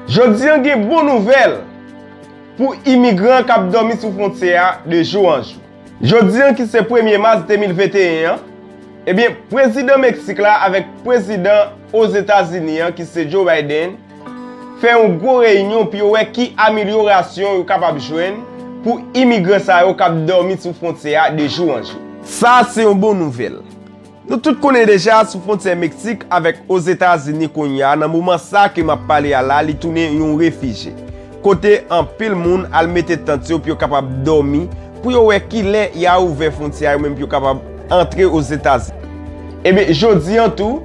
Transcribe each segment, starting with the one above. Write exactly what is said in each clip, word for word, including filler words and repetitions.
Jodi an gen bon nouvèl pou imigran k ap dòmi sou fwontyè a de jou an jou. Jodi an ki se premye mas de mil venteyen an, ebyen, prezidan Meksik la avèk prezidan Ozetazini an ki se Joe Biden fè yon gwo reyinyon pou yo wè ki amelyorasyon yo kapab jwenn pou imigran sa yo k ap dòmi sou fwontyè a de jou an jou. Sa a se yon bon nouvèl. Nou tout konnen deja sou fwontyè Meksik avèk Ozetazini kounye a, nan moman sa ke m ap pale a la, li tounen yon refijye. Kote anpil moun al mete tant yo pou yo kapab dòmi, pou yo wè kilè y a ouvè fwontyè a yo menm pou yo kapab antre Ozetazini. Ebyen, jodi an tou,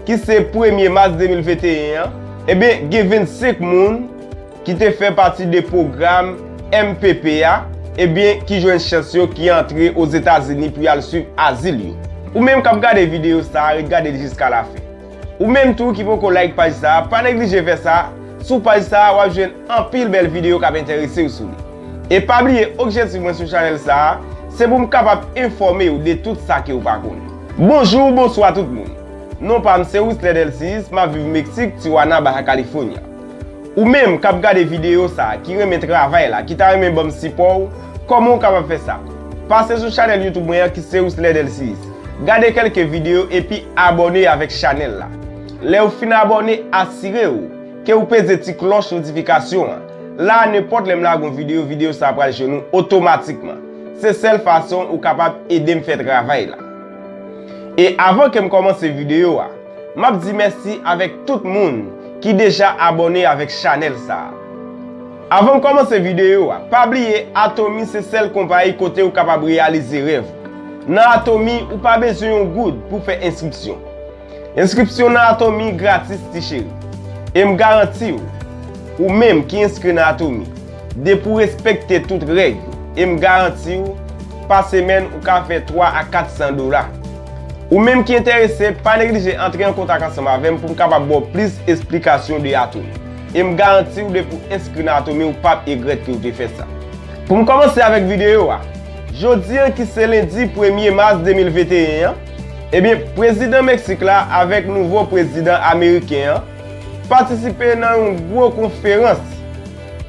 ki se premye mas de mil venteyen an, ebyen, gen vennsenk moun ki te fè pati de pwogram M P P a, ebyen, ki jwenn chans yo, ki antre Ozetazini pou y al swiv azil yo. Ou menm k ap gade videyo sa a, ret gade l jiska lafen. Ou menm tou ki poko like paj sa a, pa neglije fè sa, sou paj sa a, w ap jwenn anpil bèl videyo k ap enterese w sou li. E pa bliye, objektif mwen sou chanèl sa a, se pou m kapab enfòme w de tout sa ke w pa konnen. Bonjou, bonswa tout moun. Non pa m se Wisler Delcius, m ap viv Meksik, Tijuana, Baja California. Ou menm k ap gade videyo sa a, ki renmen travay la, ki ta renmen ban m sipò w, kòman w kapab fè sa? Pase sou chanèl YouTube mwen an ki se Wisler Delcius. Gade kèlke videyo epi abòne avèk chanèl la. Lè w fin abòne, asire w ke w peze ti klòch notifikasyon an. La a, nenpòt lè m lage yon videyo, videyo sa a pral jwenn ou otomatikman. Se sèl fason ou kapab ede m fè travay la. E avan ke m kòmanse videyo a, m ap di mèsi avèk tout moun ki deja abòne avèk chanèl sa a. Avan m kòmanse videyo a, pa bliye Atomy se sèl konpayi kote ou kapab reyalize rèv ou. Nan Atomy, ou pa bezwen yon goud pou fè enskripsyon. Enskripsyon nan Atomy gratis, ti cheri. E m garanti w, ou menm ki enskri nan Atomy, depi w respekte tout règ yo, e m garanti w, pa semèn ou ka fè twa a kat san dola. Ou menm ki enterese, pa neglije antre an kontak ansanm avè m pou m kapab ba w plis esplikasyon de Atomy. E m garanti w, depi w enskri nan Atomy, ou p ap egrèt ke w te fè sa. Pou m kòmanse avèk videyo a, jodi an ki se lendi premye mas de mil venteyen an, ebyen, prezidan Meksik la avèk nouvo prezidan ameriken an patisipe nan yon gwo konferans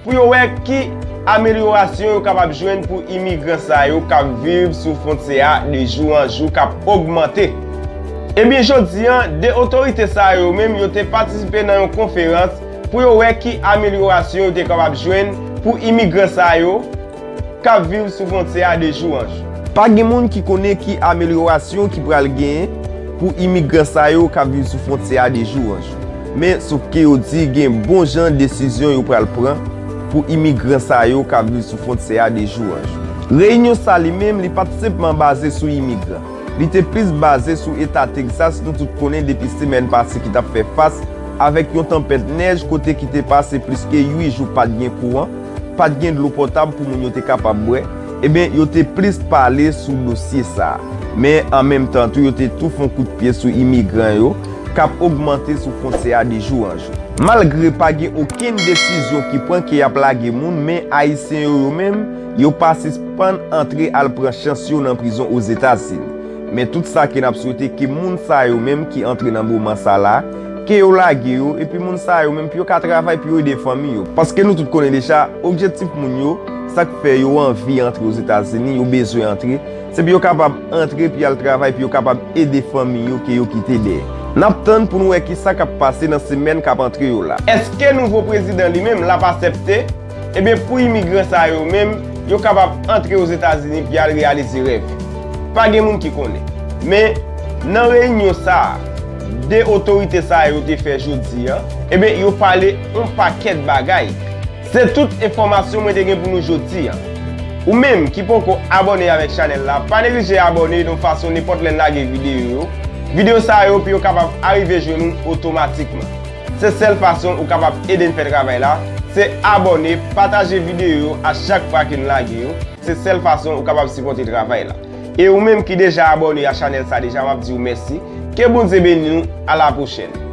pou yo wè ki amelyorasyon yo kapab jwenn pou imigran sa yo k ap viv sou fwontyè a de jou an jou k ap ogmante. Ebyen, jodi an, de otorite sa yo menm, yo te patisipe nan yon konferans pou yo wè ki amelyorasyon yo te kapab jwenn pou imigran sa yo k ap viv sou fwontyè a de jou an jou. Pa gen moun ki konnen ki amelyorasyon ki pral genyen pou imigran sa yo k ap viv sou fwontyè a de jou an jou. Men, sof ke yo di gen bon jan desizyon yo pral pran pou imigran sa yo k ap viv sou fwontyè a de jou an jou. Reyinyon sa li menm, li pa t senpman baze sou imigran. Li te plis baze sou eta Texas, nou tout konnen depi semèn pase ki t ap fè fas avèk yon tanpèt nèj kote ki te pase plis ke uit jou pa t gen kouran, pa t gen dlo potab pou moun yo te kapab bwè. Ebyen, yo te plis pale sou dosye sa a. Men, an menm tan tou, yo te tou fè yon kout pye sou imigran yo k ap ogmante sou fwontyè a de jou an jou. Malgre pa gen okenn desizyon ki pran ke y ap lage moun, men Ayisyen yo, yo menm, yo pa sispann antre al pran chans yo nan prizon Ozetazini. Men tout sa ke n ap swete ke moun sa yo menm ki antre nan moman sa la, ke yo lage yo, epi moun sa yo menm pou yo ka travay pou yo ede fanmi yo. Paske nou tout konnen deja, objektif moun yo, sa k fè yo anvi antre Ozetazini, yo bezwen antre, se pou yo kapab antre, pou y al travay, pou yo kapab ede fanmi yo ke yo kite dèyè. N ap tann pou n wè kisa k ap pase nan semèn k ap antre yo la. Èske nouvo prezidan li menm l ap aksepte, ebyen, pou imigran sa yo menm, yo kapab antre Ozetazini pou y al reyalize rèv yo? Pa gen moun ki konnen. Men, nan reyinyon sa a, de otorite sa yo te fè jodi an, ebyen, yo pale yon pakèt bagay. Se tout enfòmasyon mwen te gen pou nou jodi an. Ou menm ki poko abòne avèk chanèl la, pa neglije abòne yon fason nenpòt lè n lage videyo yo. Videyo sa yo pou yo kapab arive jwenn ou otomatikman. Se sèl fason ou kapab ede n fè travay la, se abòne, pataje videyo yo a chak fwa ke n lage yo. Se sèl fason ou kapab sipòte travay la. E ou menm ki deja abòne a chanèl sa deja, m ap di w mèsi. Ke Bondye beni nou. A la pwochèn.